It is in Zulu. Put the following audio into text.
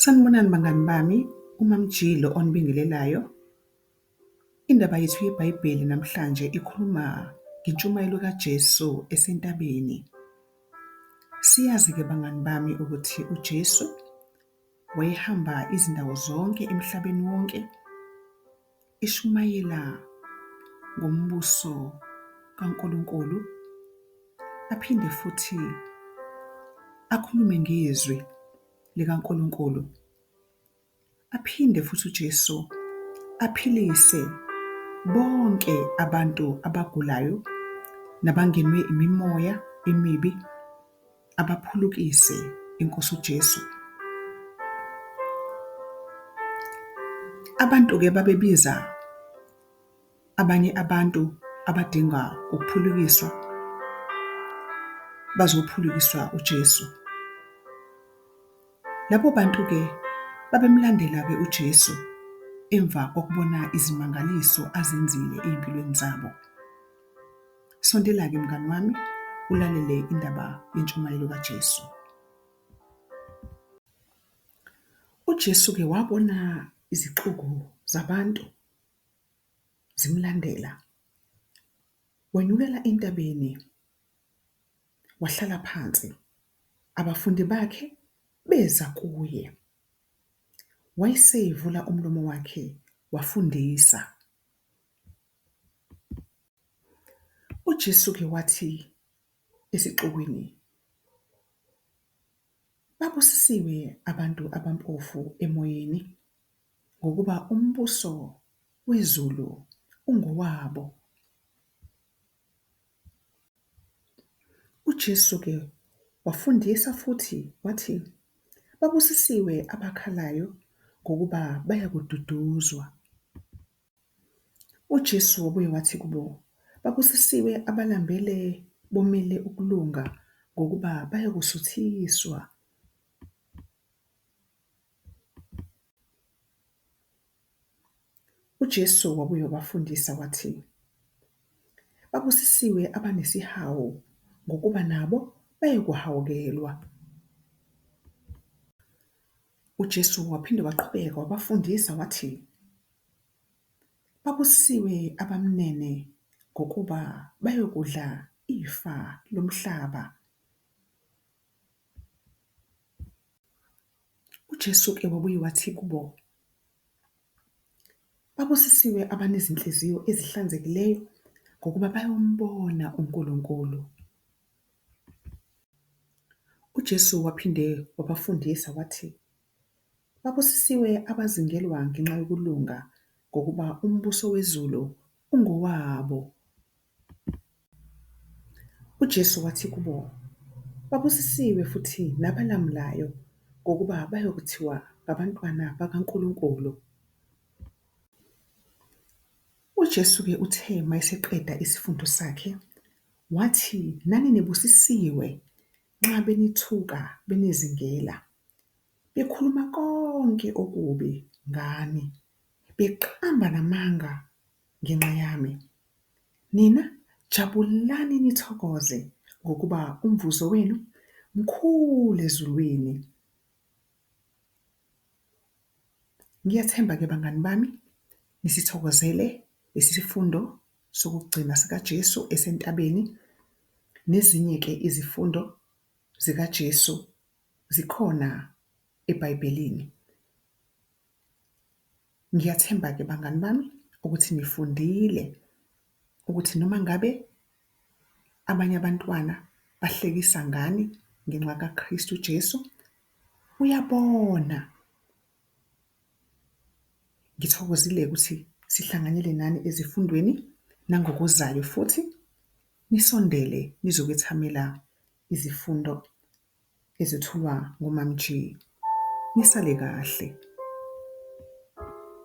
Sanibonani bangani bami, uMamjilo onibingelelayo. Indaba yethu yeBhayibheli namhlanje ikhuluma ngentshumayelo kaJesu esentabeni. Siyazi-ke bangani bami ukuthi uJesu wayehamba izindawo zonke emhlabeni wonke eshumayela ngombuso kaNkulunkulu, aphinde futhi akhulume ngezwi likaNkulunkulu. Aphinde futhi uJesu aphilise bonke abantu abagulayo nabangenwe imimoya emibi, abaphulukise iNkosi uJesu. Abantu-ke babebiza abanye abantu abadinga ukuphulukiswa, bazophulukiswa uJesu. Labo bantu-ke babemlandela-ke uJesu emva kokubona izimangaliso azenzile ey'mpilweni zabo. Sondela-ke mngani wami, ulalele indaba yentshumayelo kaJesu. UJesu-ke wabona izixuku zabantu zimlandela, wenyukela entabeni, wahlala phansi, abafundi bakhe beza kuye. Wayesevula umlomo wakhe wafundisa. UJesu-ke wathi esixukwini, babusisiwe abantu abampofu emoyeni, ngokuba umbuso wezulu ungowabo. UJesu-ke wafundisa futhi wathi, babusisiwe abakhalayo ngokuba bayakududuzwa. UJesu wabuye wathi kubo, babusisiwe abalambele bomele ukulunga, ngokuba bayakusuthiswa. UJesu wabuye wabafundisa wathi, babusisiwe abanesihawu, ngokuba nabo bayokuhawukelwa. UJesu waphinde waqhubeka wabafundisa wathi, babusisiwe abamnene, ngokuba bayokudla ifa lomhlaba. UJesu-ke wabuye wathi kubo, babusisiwe abanezinhliziyo ezihlanzekileyo, ngokuba bayombona uNkulunkulu. UJesu waphinde wabafundisa wathi, babusisiwe abazingelwa ngenxa yokulunga, ngokuba umbuso wezulu ungowabo. UJesu wathi kubo, babusisiwe futhi nabalamulayo, ngokuba bayokuthiwa ngabantwana bakaNkulunkulu. UJesu-ke uthe mayeseqeda isifundo sakhe, wathi nani nibusisiwe nxa benithuka benizingela, bekhuluma konke okubi ngani, beqamba namanga ngenxa yami. Nina jabulani nithokoze, ngokuba umvuzo wenu mkhulu ezulwini. Ngiyathemba-ke bangani bami nisithokozele lesi sifundo sokugcina sikaJesu esentabeni. Nezinye-ke izifundo zikaJesu zikhona eBhayibhelini. Ngiyathemba-ke bangani bami ukuthi nifundile ukuthi noma ngabe abanye abantwana bahlekisa ngani ngenxa kaKristu Jesu, uyabona. Ngithokozile-ke ukuthi sihlanganyele nani ezifundweni nangokuzayo futhi nisondele nizokwethamela izifundo ezethulwa nguMaM G. Nisale kahle.